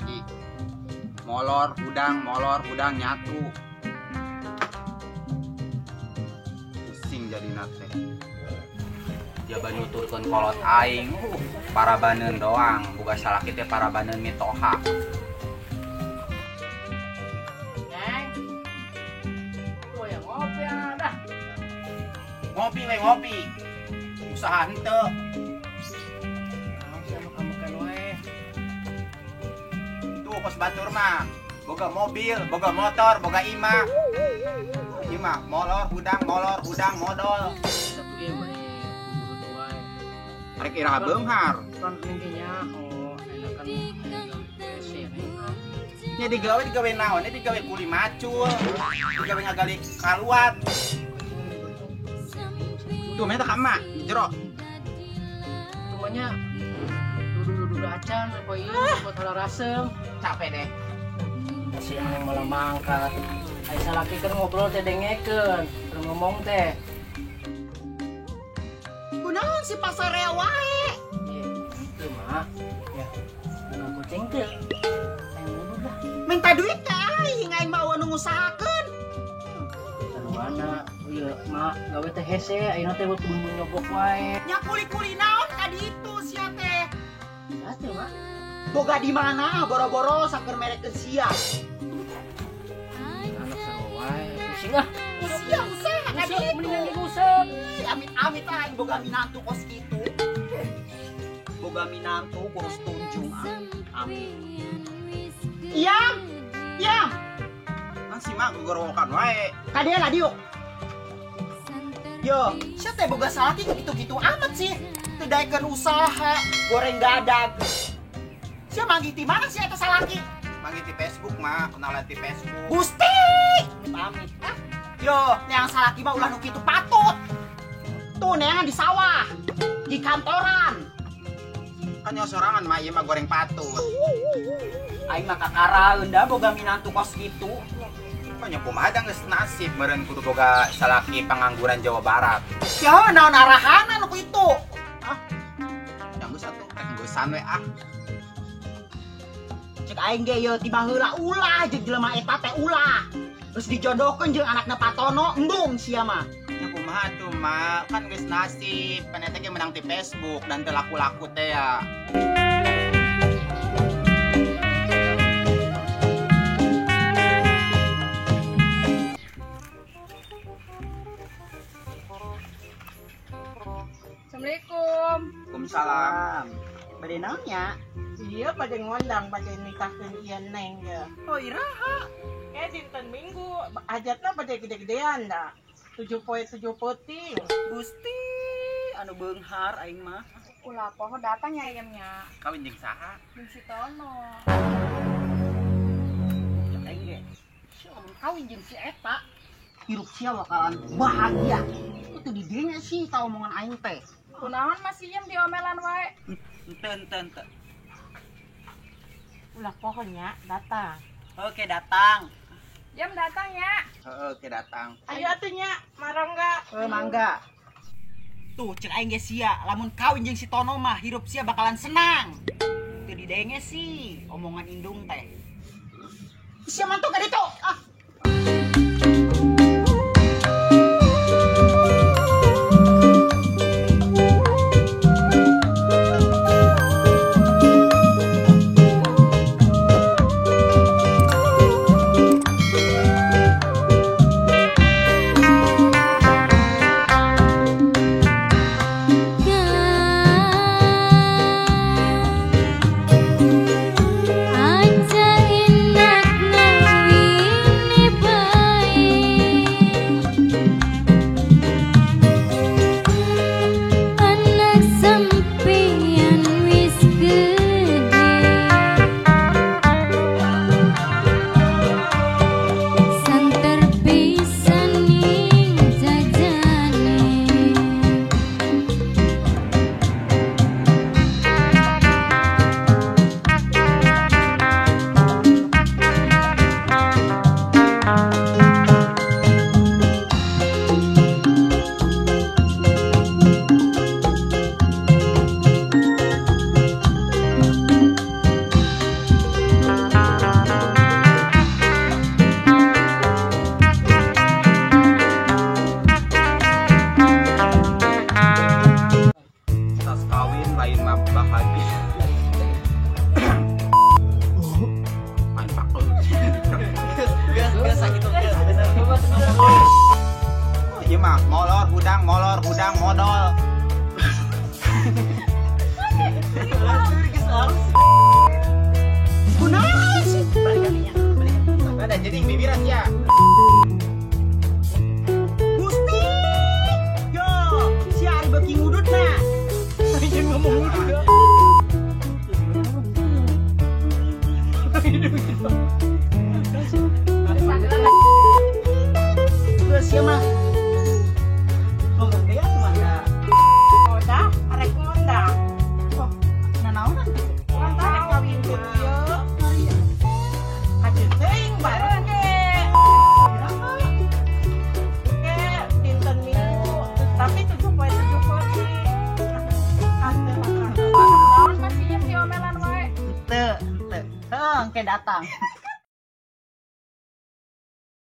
salaki. Molor hudang nyatu. Pusing jadi nate. Jaba nuturkeun kolot aing, parabaneun doang, boga salaki teh parabaneun mitoha. Neng. Oh ya ngopi dah. Ngopi we ngopi. Usaha henteu. Tuh kos batur mah, boga mobil, boga motor, boga imah. Imah molor hudang modol. Satu ieu mah menurut wae. Arek iraha beunghar. Kan intinya oh enakan hese. Nya digawe naon? Nya digawe kuli macul, digawe ngagali kaluat. Tuh meta ka emak di jero. Tumanya dudu-dudu acan apa ieu buat halarasem. Capek deh. Si Neng malah mangkat. Ai salaki keur ngobrol teh dengekeun, keur ngomong teh. Kunaon si pasarea wae? Ieu mah ya bukan kucing teh. Aing ngudud lah. Minta duit ka aing, aing mah eueuh nu ngusahakeun. Sarwana ieu mah gawe teh hese, ayeuna teh kudu nyobok wae. Nya kuli-kuli naon ka ditu sia teh? Atuh mah. Boga di mana boro-boro saker merekeun sia. Anak sarua wae, pusing ah. Sia usaha ka ditu. Mendingan diusep. Amit-amit aing boga minantu kos kitu. Boga minantu kurus tunjung ah. Amit. Iam, iam. Kan si mak gogorowokan wae. Kadea lah diuk. Yo, sia teh boga salaki kitu-kitu amat sih. Teu daekeun usaha, goreng dadag. Sia manggih ti mana sih eta salaki? Manggih ti Facebook mah, kenalan ti Facebook. Gusti! Amit ah. Yo, neang salaki mah ulah nu kitu patut. Tuh neangan di sawah, di kantoran. Kan nyo sorangan mah ieu mah goreng patut. Aing mah kakaraeun da boga minantu kos kitu. Nya kumaha da geus nasib meureun kudu boga salaki pangangguran Jawa Barat. Ya naon arahana nu kitu? Ah. Yang geus atuh rek geusan we ah. Cek aing ge ieu tiba heula ulah jeung jelema eta teh ulah. Terus dijodohkeun jeung anakna Patono, embung sia mah. Nya kumaha atuh mah, kan geus nasib, pan eta ge menang ti Facebook dan teu laku-laku teh ya. Assalamualaikum. Waalaikumsalam. Bade naon nya? Iya pada ngondang pada nikahkeun ieu Neng ye. Oh iraha. Dinten Minggu hajatna pada gede-gedean da. 7 poe 7 peuting. Gusti anu beunghar aing mah. Ulah poho datang ya ayamnya. Kawin jeung saha? Jeung si Tono. Cek aing ge. Si lamun kawin jeung si eta, hirup sia bakalan bahagia. Itu didenge sih ta omongan aing teh. Kunaon masih iem diomelan wae. Ente. Ulah pohonnya datang. Oke datang. Jam datang ya. Oke datang. Ayo atuh nya, marangga. Mangga. Tuh cek aing ge sia, lamun kawin jeung si Tono mah hirup sia bakalan senang. Teu didenge sih omongan indung teh. Sia mantu ka ditu. Ah. Aja enak ngawin. hudang, molor hudang, modol. Kunaon sih? Balik kalinya. Balik. Ada jadi bibiran ya. Gusti. Yo, si ari beuki ngudut nah. Jangan ngomong ngudut dah. Geus sia mah. Ngomong deui atuh mah da. Odah, arek ngundang. Oh, nanaonan kitu? Urang teh rek kawin teh kieu. Kajeun teuing bareng ge. Ge dinten Minggu, tapi 7 poe 7 peuting. Ante makan. Naon masih diomelan wae. Teu, teu. Heuh, engke datang.